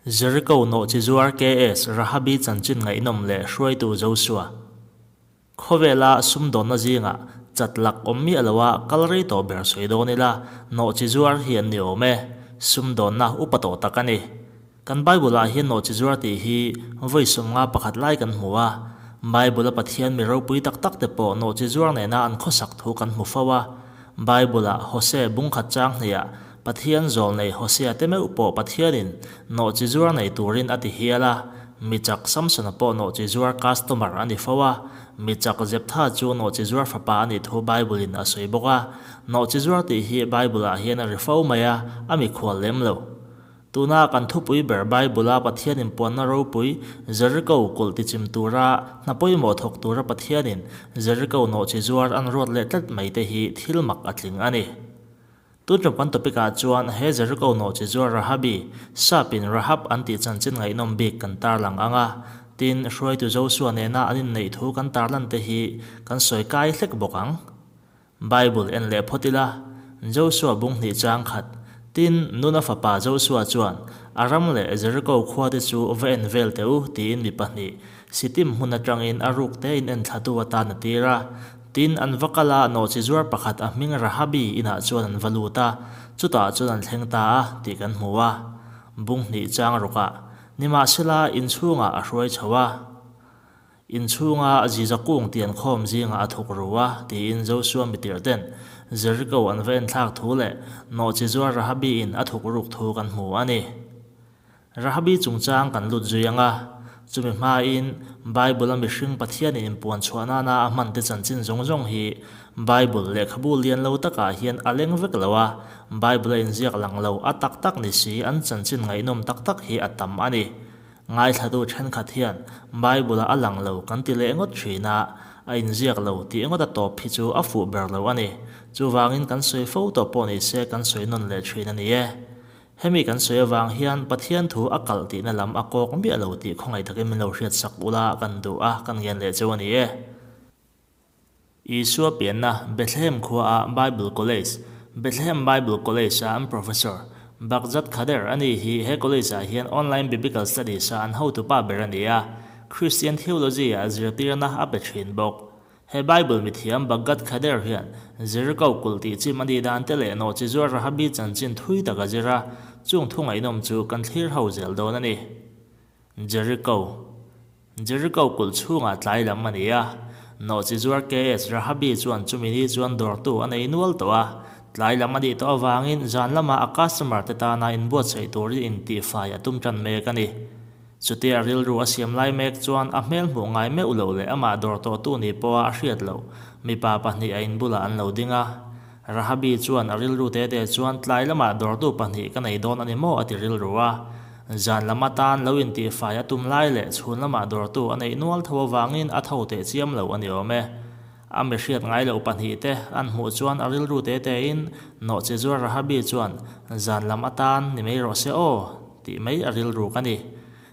Jericho nawhchizuar KS Rahabi chanchin ngaihnawm leh hruaitu Joshua. Khawvela sumdawnna zingah chat lak awm miah loa kal rei tawh ber sawi dawn ila, nawhchizuar hi an ni awm e. Sumdawnna upa tawh tak a ni. Kan Bible-ah hian nawhchizuar tih hi vawi 51 lai kan hmu a. Bible-a Pathian mi ropui tak tak te pawh nawhchizuar nena an khawsak thu kan hmu fo a. Bible-ah Hosea bungkhat chang hniah Pathian zawl nei Hosea te meuh pawh Pathianin nawhchi zuar nei turin a ti hial a, mi chak Samsona pawh nawhchi zuar customer a ni fo a, mi chak Jeptha chu nawhchi zuar fapa a nih thu Bible-in a sawi bawk a, nawhchi zuar tih hi Bible-ah hian a ri fo mai a, a mikhual lem lo. Tuna kan thupui ber Bible-a Pathian inpuanna ropui Jericho kulh tichim tura hna pawimawh thawk tura Pathianin Jericho nawhchi zuar an ruat leh tlat mai te hi thil mak a tling a ni. Tun ṭum kan topic ah chuan he Jericho nawhchi zuar Rahabi, Sap in Rahab an tih chanchin ngaihnawm bik kan tarlang ang a, tin hruaitu Joshua nena an inneih thu kan tarlan te hi kan sawi kai hlek bawk ang. Bible en leh phawt ila, Joshua bung hnih chang khat, tin Nuna fapa Joshua chuan a ram leh Jericho khua te chu va en vel teh u tiin mi pahnih Sittim hmun atangin a ruk tein en thlatu atan a tir a. Tin, an va kal a, nawhchi zuar pakhat a hming Rahabi inah chuan an va lut a, chutah chuan an thleng ta a, tih kan hmu a. Bung hnih chang rawkah, nimahsela, inchhungah a hruai chho a. Inchhunga ziza kung tian khawm zingah a thawk ru a, tiin Joshua mitirh ten Jericho an va enthlak thu leh nawhchi zuar Rahabi in a thawk ruk thu kan hmu a ni. Rahabi chungchang kan lut zui ang a, chumi hmain Bible-a mihring Pathianin inpuan chhuah nana a hmante chanchin zawng zawng hi Bible lehkhabu lian lo takah hian a leng vek lo a, Bible-a inziak lang lo a tak tak ni si an chanchin ngaihnawm tak tak hi a tam a ni. Ngaithlatu thenkhat hian Bible-a a lang lo kan ti leh ngawt thin a, a inziak lo tih ngawt a tawp hi chu a fuh ber lo a ni. Chuvangin kan sawi fo tawh pawh ni se kan sawi nawn leh thin a ni e. Hemi kan sawi avang hian Pathian thu a kalh tihna lam a kawk miah lo tih khawngaih takin min lo hriat sak ula kan duh a, kan ngen leh cheu a ni e. Isua pianna Bethlehem khuaah Bible College, Bethlehem Bible College-a an Professor, Baghdad Khader a ni hi he college-ah hian Online Biblical Studies-a an hotupa ber a ni a, Christian Theology-ah zirtirna a pe thin bawk. He Bible mithiam Baghdad Khader hian Jericho kulh tih chim a nih dan te leh nawhchi zuar Rahabi chanchin thui tak a zir a, chung thu ngaihnawm chu kan thlir ho zel dawn a ni. Jericho Jericho kulh chhungah tlai lam a ni a, nawhchi zuar KS Rahabi chuan chumi ni chuan dawrtu a nei nual tawh a, tlai lam a nih tawh avangin zan lama a customer te tana inbuatsaih turin intihfai a tum tan mek a ni. Chutia rilru a siam lai mek chuan a hmel hmuh ngai meuh loh leh amah dawr tawhtu ni pawha a hriat loh mipa pahnih a inbulah an lo ding a. Rahabi chuan a rilru te te chuan tlai lamah dawrtu pahnih ka nei dawn a ni maw a ti rilru a. Zan lam atan lo intihfai a tum lai leh chhun lamah dawrtu a neih nual tho avangin a tho teh chiam lo a ni awm e. A mi hriat ngai loh pahnih te an hmuh chuan a rilru te tein nawhchi zuar Rahabi chuan zan lam atan ni mai rawh se aw tih mai a rilruk a ni.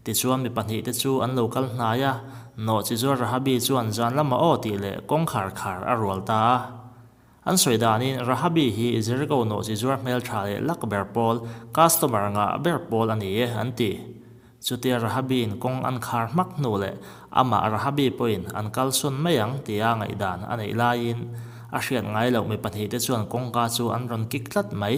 Tichuan mi pahnih te chu an lo kal hnai a, nawhchi zuar Rahabi chuan zan lamah aw tih leh kawngkhar khar a rual ta a. An sawi danin Rahabi hi Jericho nawhchi zuar hmeltha leh lak ber pawl, customer ngah ber pawl a ni e an ti. Chutia Rahabi'n kawng an khar hmak hnu leh amah Rahabi pawhin an kalsawn mai ang tia ngaihdan a neih laiin a hriat ngai loh mi pahnihte chuan kawngka chu an rawn kik tlat mai.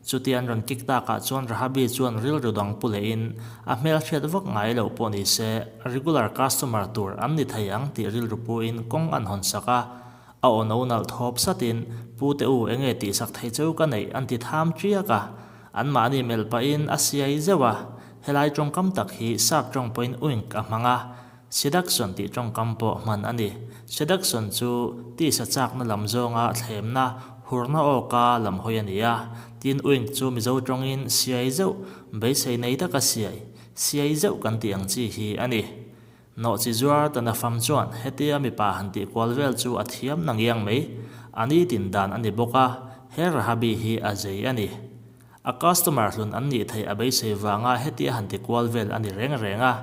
Chutia an rawn kik takah chuan Rahabi chuan rilru dang pu lehin a hmel hriat vak ngai loh pawh ni se regular customer tur an ni thei ang tih rilru puin kawng an hawn sak a. A aw no nalh thawp satin Pu te u enge tihsak thei cheu ka neih an ti tham tiak a. Anmahni melh pahin a siai zeuh a, helai tawngkam tak hi sap tawng pawhin wink a hmang a, seduction tih tawngkam pawh hman a ni. Seduction chu tisa chakna lam zawnga thlemna, hurna awka lam hawi a ni a, tin wink chu Mizo tawngin siai zeuh, beisei nei taka siai, siai zeuh kan tih ang chi hi a ni. Nawhchi zuar tana fam chuan hetia mipa han tih kual vel chu a thiam na ngiang mai. A nitin dan a ni bawk a, he Rahabi hi a zei a ni. A customer hlun an nih theih a beisei vanga hetia han ti kual vel a ni reng reng a.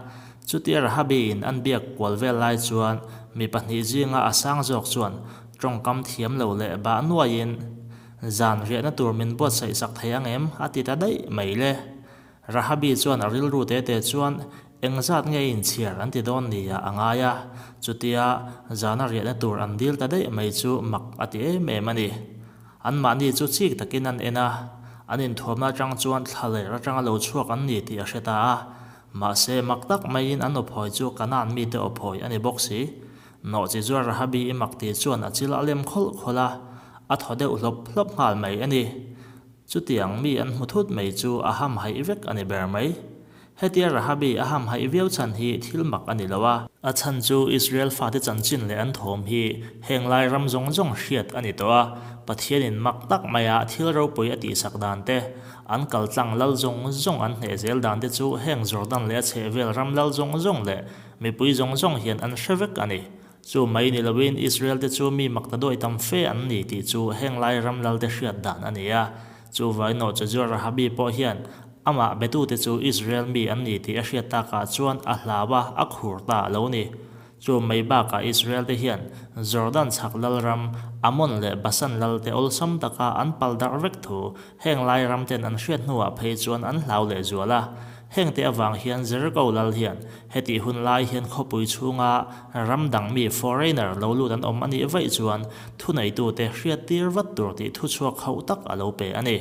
Chutia Rahabi in an biak kual vel lai chuan mi pahnih zinga a sang zawk chuan tawngkam thiam lo leh bah nuaiin. Zan riahna tur min buatsaih sak thei ang em? a ti ta daih mai le. Rahabi chuan a rilru te te chuan engzat nge inchhiar an ti dawn nia a ngai a, chutia zana riahna tur an dil ta daih mai chu mak a ti em em a ni. Anmahni chu chik takin an en a, an inthuamna atang chuan thlaler atanga lo chhuak an ni tih a hre ta a, mahse mak tak maiin an awphawi chu Kanaan mite awphawi a ni bawk si. Nawhchi zuar Rahabi i mak tih chuan a chil a lem khawlh khawlh a, a thaw deuh hlawp hlawp nghal mai a ni. Chutiang mi an hmu thut mai chu a hamhaih vek a ni ber mai. Hetia Rahabi a hamhaih viau chhan hi thil mak a ni lo a. A chhan chu Israel fate chanchin leh an thawm hi heng lai ram zawng zawng hriat a ni tawh a, Pathianin mak tak maia thil ropui a tihsak dan te, an kaltlang lal zawng zawng an hneh zel dan te chu heng Jordan leh a chhehvel ram lal zawng zawng leh mipui zawng zawng hian an hre vek a ni. Chu mai ni loin Israel te chu mi mak ta dawi tam fe an ni tih chu heng lai ram lal te hriat dan a ni a. Chu vainawh Chajua Rahabi pawh hian amah betute chu Israel mi an ni tih a hriat takah chuan a hlau a, a khur ta a lo ni. Chu mai bakah Israel te hian Jordan chhak lal ram, Ammon leh Basan lal te awlsam taka an pal darh vek thu heng lai ram ten an hriat hnuah phei chuan an hlau leh zual a. Hengte avang hian Jericho lal hian hetih hun lai hian khawpui chhunga ram dang mi, foreigner, lo lut an awm a nih vaih chuan thuneitute hriattir vat tur tih thuchhuak hauh tak a lo pe a ni.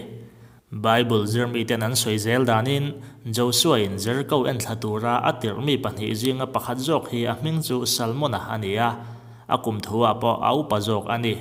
Bible zirmiten an sawi zel danin Joshua-in Jericho enthla tura a tirh mi pahnih zinga pakhat zawk hi a hming chu Salmona a ni a, a kum thuah pawh a upa zawk a ni.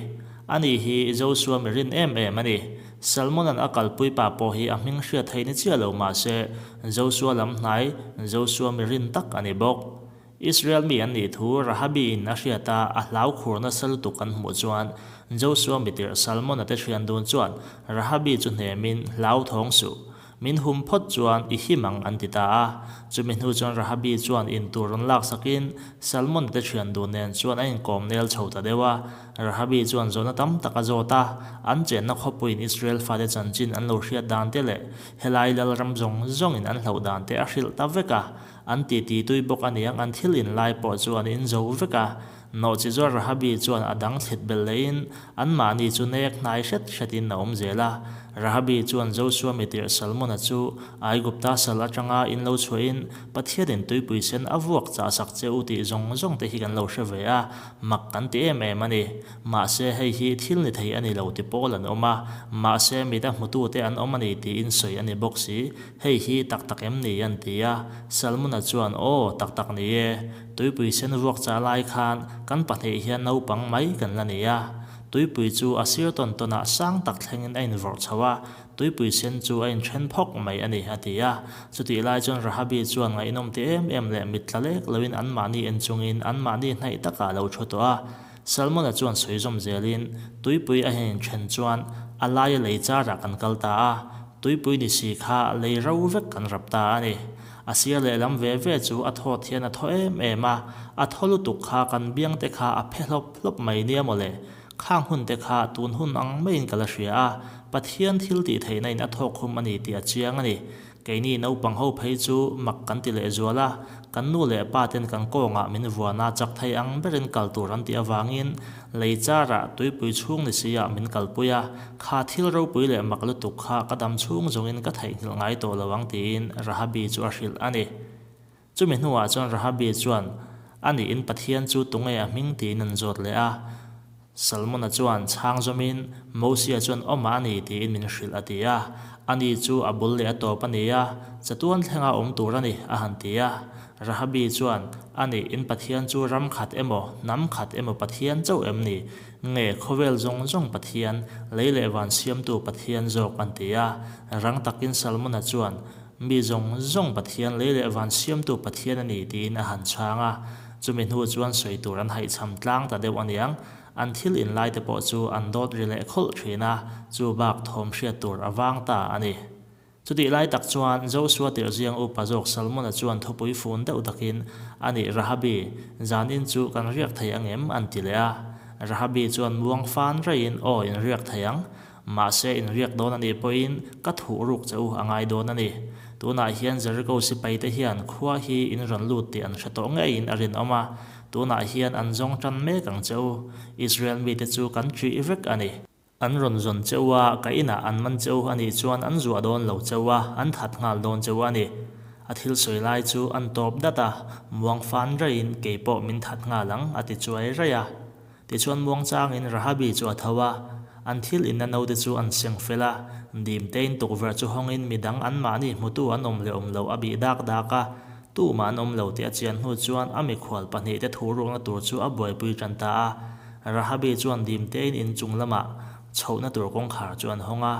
Ani hi Joshua mi rin em em a ni. Salmona'n a kalpui pa pawh hi a hming hriat theih ni chiah lo mah se, Joshua lam hnai, Joshua mi rin tak a ni bawk. Israel mi an nih thu Rahabi-in a hriat a, a hlau khur nasa lutuk an hmuh chuan Joshua mitirh Salmona te thian dun chuan Rahabi chu hnemin hlau thawng suh. Min hum phawt chuan i him ang an ti ta a. Chumi hnu chuan Rahabi chuan in tur rawn laksakin Salmon te thian dun nen chuan a inkawm nel chho ta deuh a. Rahabi chuan zawhna tam tak a zawt a, an chenna khawpuiin Israel fate chanchin an lo hriat dan te leh helai lalram zawng zawngin an hlauh dan te a hrilh ta vek a. An titi tui bawk aniang an thil in lai pawh chu an in zo vek a. Nawhchi zuar Rahabi chuan a dang thlit belh lehin anmahni chu nek hnai hret hretin a awm zel a. Rahabi chuan Josua mitirh Salmona chu Aigupta sal atanga in lo chhuahin Pathianin tuipui sen a vuak chah sak che u tih zawng zawng te hi kan lo hre ve a, mak kan ti em em a ni. Mahse hei hi thil ni thei a ni lo ti pawl an awm a, mahse mita hmutute an awm a ni tiin sawi a ni bawk si. Hei hi tak tak em ni an ti a, Salmona chuan Aw, tak tak ni e. Tuipui sen vuak chah lai khan kan pahnih hian naupang mai kan la ni a. Tuipui chu a sir tawn tawnah sang tak thlengin a invawrh chho a, tuipui sen chu a inthen phawk mai a ni, a ti a. Chutih lai chuan Rahabi chuan ngaihnawm ti em em leh mit tla lek loin anmahni en chungin anmahni hnaih takah a lo thu tawh a. Salmona chuan sawi zawm zelin tuipui a han inthen chuan a laia lei charah kan kal ta a, tuipui ni si kha lei ro vek kan rap ta a ni. A sir lehlam ve ve chu a thawt hian a thaw em em a, a thaw lutuk kha kan biang te kha a phe hlawp hlawp mai nia mawle. Khang hun te kha tun hun ang maiin ka la hria a, Pathian thil tih theihna in a thawk khum a ni tih a chiang a ni. Keini naupang ho phei chu mak kan ti lehzual a, kan nu leh pa ten kan kawngah min vuan a chak thei ang berin kal tur an tih avangin lei charah tuipui chhung ni si ah min kalpui a, Kha thil ropui leh mak lutuk kha ka dam chhung zawngin ka theihnghilh ngai tawh lo ang tiin Rahabi chu a hrilh a ni. Chumi hnuah chuan Rahabi chuan a niin Pathian chu tunge a hming tiin an zawt leh a. Salmona chuan chhang zawmin Mosia chuan awmah a ni tiin min hrilh a ti a. Ani chu a bul leh a tawp a ni a, chatuan thlenga awm tur a ni a han ti a. Rahabi chuan a nih in Pathian chu ram khat emaw hnam khat emaw Pathian chauh em ni? Nge khawvel zawng zawng Pathian, lei leh van siamtu Pathian zawk an ti a. Rang takin Salmona chuan, Mi zawng zawng Pathian, lei leh van siamtu Pathian a ni tiin a han chhang a. Chumi hnu chuan sawi tur an haihchham tlang ta deuh aniang. An thil inlai te pawh chu an dawt ri leh khawlh thin a, chu bak thawm hriat tur a vang ta a ni. Chutih lai tak chuan Josua tirh ziang upa zawk Salmona chuan thupui fun deuh takin, A nih Rahabi, zanin chu kan riak thei ang em? an ti leh a. Rahabi chuan muang fan raiin, Aw, in riak thei ang. Mahse, in riak dawn a nih pawhin ka thuh ruk che u a ngai dawn a ni. Tunah hian Jericho sipaite hian khua hi in rawn lut tih an hre tawh ngeiin a rinawm a. Tunah hian an zawng tan mek ang che u. Israel mite chu kan ṭih vek a ni. An rawn zawn che u a, ka inah an man che u a nih chuan an zuah dawn lo che u a, an that nghal dawn che u a ni. A thil sawi lai chu an tawp dat a, muang fan raihin kei pawh min that nghal ang a ti chuai raih a. Tichuan muangchangin Rahabi chu a tho a, an thil inna naute chu an seng fel a, dimtein tukverh chu hawngin midang anmahni hmutu an awm leh awm loh a bih dak dak a, Tumah an awm lo tih a chian hnu chuan a mikhual pahnihte thu rukna tur chu a buaipui tan ta a. Rahabi chuan dimtein in chung lamah chhohna tur kawngkhar chu an hawng a.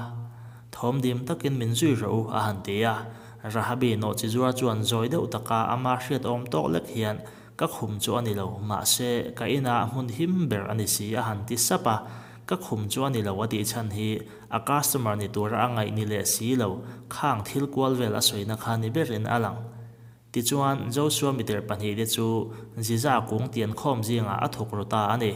Thawm dim takin min zui rawh u, a han ti a. Rahabi nawhchi zuar chuan zawi deuh taka ama hriat awm tawk lek hian, Ka khum chu a ni lo, mahse ka inah hmun him ber a ni si, a han ti sap a. Ka khum chu a ni lo a tih chhan hi a customer ni tura a ngaih ni leh si lo, khang thil kual vel a sawina kha ni berin a lang. Tichuan, Joshua miter pahnihte chu Ziza kung tian khawm zingah a thawk ru ta a ni.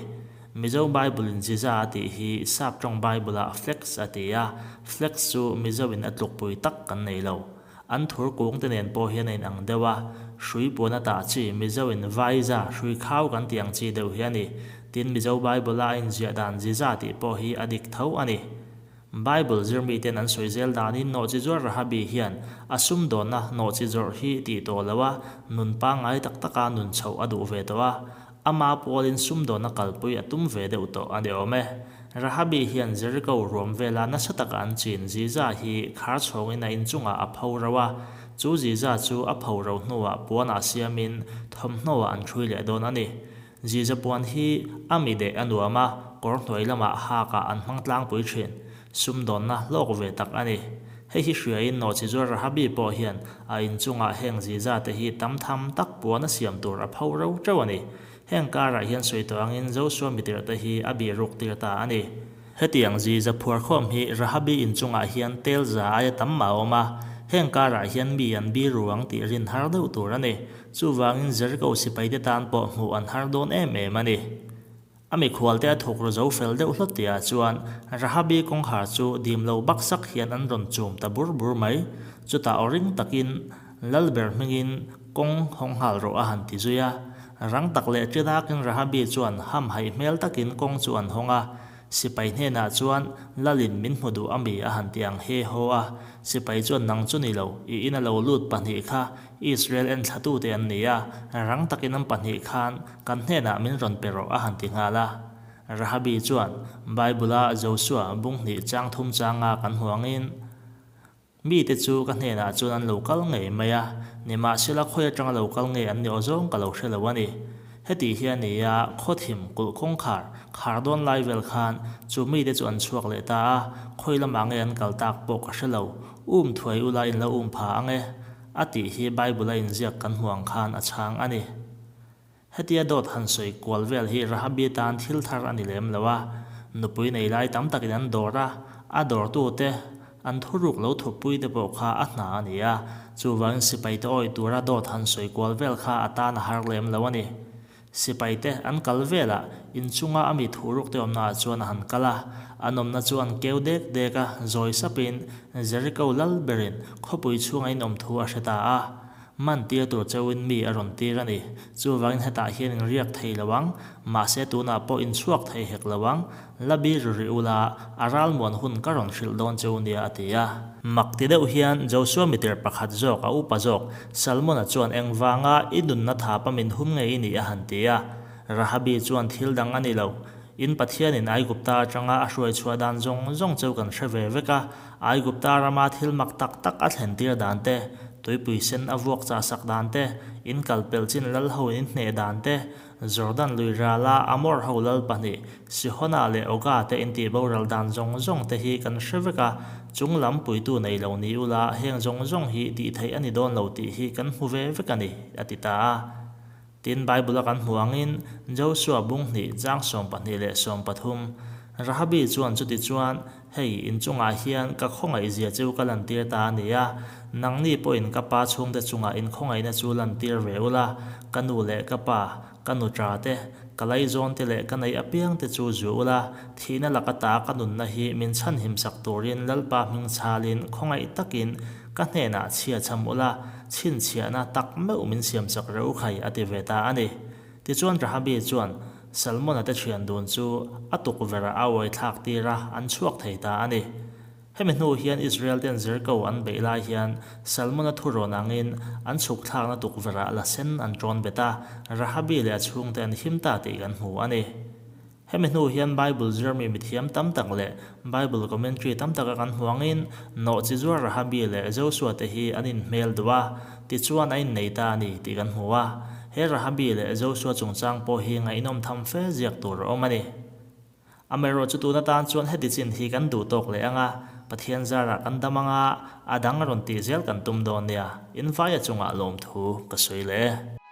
Mizo Bible-in Ziza a tih hi Sap tawng Bible-ah flax a ti a, flax chu Mizo-in a tlukpui tak kan nei lo. An thur kung te nen pawh hian a inang deuh a, hrui puan a tah chi, Mizo in Vaiza, hrui khau kan tih ang chi deuh hi a ni. Tin, Mizo Bible a a inziah dan Ziza tih pawh hi a dik tho a ni. Bible zirmi ten an sawi zel danin nawhchi zuar Rahabi hian a sumdawnna nawhchi zawrh hi tih tawh lo a, nun pangngai tak taka nun chhoh a duh ve tawh a, Ama pualin sumdawnna kalpui a tum ve deuh tawh a ni awm e. Rahabi hian Jericho ruam vela nasa taka an chin Ziza hi khar chhawngin a inchungah a pho ro a, chu Ziza chu a pho ro hnuah puanah siamin thawmhnawah an ṭhui leh dawn a ni. Ziza puan hi a mi deh a nuam a, kawr hnuai lamah hakah an hmang tlangpui ṭhin. Sumdawnna hlawk ve tak a ni. Hei hi hriain Nawhchizuar Rahabi pawh hian a inchungah heng ziza te hi tam tham tak puan a siam tur a pho ro teuh a ni. Heng karah hian sawi tawh angin Joshua mitirh te hi a bih ruk tir ta a ni. Hetiang ziza phuarkhawm hi Rahabi inchungah hian tel za aia tam mah a awm a, heng karah hian mi an bi ru ang tih rin har deuh tur a ni. Chuvangin Jericho sipaite tan pawh hmuh an har dawn em em a ni. A mikhualte a thawk ru zo fel deuh hlawt tihah chuan Rahabi kawngkhar chu dim lo bak sak hian an rawn chum ta bur bur mai. Chutah aw ring takin Lalber hmingin kawng hawng nghal rawh a han ti zui a. Rang tak leh ṭi dakin Rahabi chuan hamhaih hmel takin kawng chu an hawng a. Sipai hnenah chuan Lalin min hmu duh ami a han ti ang he haw a. Sipai chuan nang chu ni lo, i ina lo lut pahnih kha Israel enthlatute an ni a, rang takin an pahnih khan Kan hnenah min rawn pe rawh a han ti nghal a. Rahabi chuan Bible-a Joshua bung hnih chang thum changa kan hmu angin, Mite chu ka hnenah chuan an lo kal ngei mai a, nimahsela khawi atanga lo kal ngei an ni aw zawng ka lo hre lo a ni. Heti hi a ni a, khawthim kulh kawngkhar khar dawn lai vel khan chu mite chu an chhuak leh ta a, khawi lamah nge an kal tak pawh ka hre lo, um thuai ula in lo um pha ang e, a tih hi Bible-a inziak kan hmu ang khan a chhang a ni. Hetia dawt han sawi kual vel hi Rahabi tan thil thar a ni lem lo a, nupui nei lai tam takin an dawr a, a dawrtute an thuruk lo thuppui te pawh kha a hna a ni a, chuvangin sipaite awih tura dawt han sawi kual vel kha a tan a har lem lo a ni. Sipaite an kal velah inchunga a mi thuruk te awmnaah chuan a han kal a, an awmna chu an keu dek dek a, zawi sapin Jericho lal berin khawpui chhunga inawm thu a hre ta a. Man tir tur chauhin mi a rawn tir a ni. Chuvangin hetah hian in riak thei lo ang, mahse tunah pawh in chhuak thei hek lo ang, la bir ri ula, a ralmuan hun ka rawn hrilh dawn cheu nia a ti a. Mak ti deuh hian Joshua mitir pakhat zawk a upa zawk Salmona chuan engvanga i nunna thapa min hum ngei i nih a han ti a. Rahabi chuan thil dang a ni lo. In Pathianin Aigupta atanga a hruai chhuah dan zawng zawng cheu kan hre ve vek a, Aigupta rama thil mak tak tak a thlen tir dan te, tuipui sen a vuak chah sak dan te, in kal pelh chin lal ho in hneh dan te, Jordan lui rala Amor ho lal pahnih, Sihona leh Oga te in tih boral dan zawng zawng te hi kan hre vek a, chung lam puitu nei lo ni ula heng zawng zawng hi tih theih a ni dawn lo tih hi kan hmu ve vek a ni, a ti ta a. Tin, Bible-a kan hmuh angin, Joshua bung hnih chang 12 leh 13, Rahabi chuan chuti chuan, Hei, in chungah hian ka khawngaihzia chu ka lantir ta a ni a, nangni pawhin ka pa chhungte chungah in khawngaihna chu lantir ve ula, ka nu leh ka pa, ka nuṭa te, ka laizawn te leh ka neih apiang te chu zu ula, thihna laka ta ka nunna hi min chhanhimsak turin Lalpa hming chhalin khawngaih takin ka hnenah chhia cham ula, chhinchhiahna tak meuh min siamsak reuh khai a ti ve ta a ni. Tichuan Rahabi chuan. Salmona te thian dun chu a tukverh ah a uai thlak tir a, an chhuak thei ta a ni. Hemi hnu hian Israel ten Jericho an beih lai hian Salmona thurawn angin an chhuk thlakna tukverh ah la sen an tawn bet a, Rahabi leh a chhungte an him ta tih kan hmu a ni. Hemi hnu hian Bible zirmi mithiam tam tak leh Bible commentary tam taka kan hmu angin nawhchi zuar Rahabi leh Joshua te hi an inhmel duh a, tichuan a innei ta a ni tih kan hmu a. He Rahabi leh Joshua chungchang pawh hi ngaihnawm tham fe ziak tur a awm a ni. Amaherawh chu tun atan chuan heti chin hi kan duh tawk leh ang a, Pathian zarah kan dam ang a, a dang a rawn tih zel kan tum dawn nia, in vaia chungah lawmthu ka sawi leh e.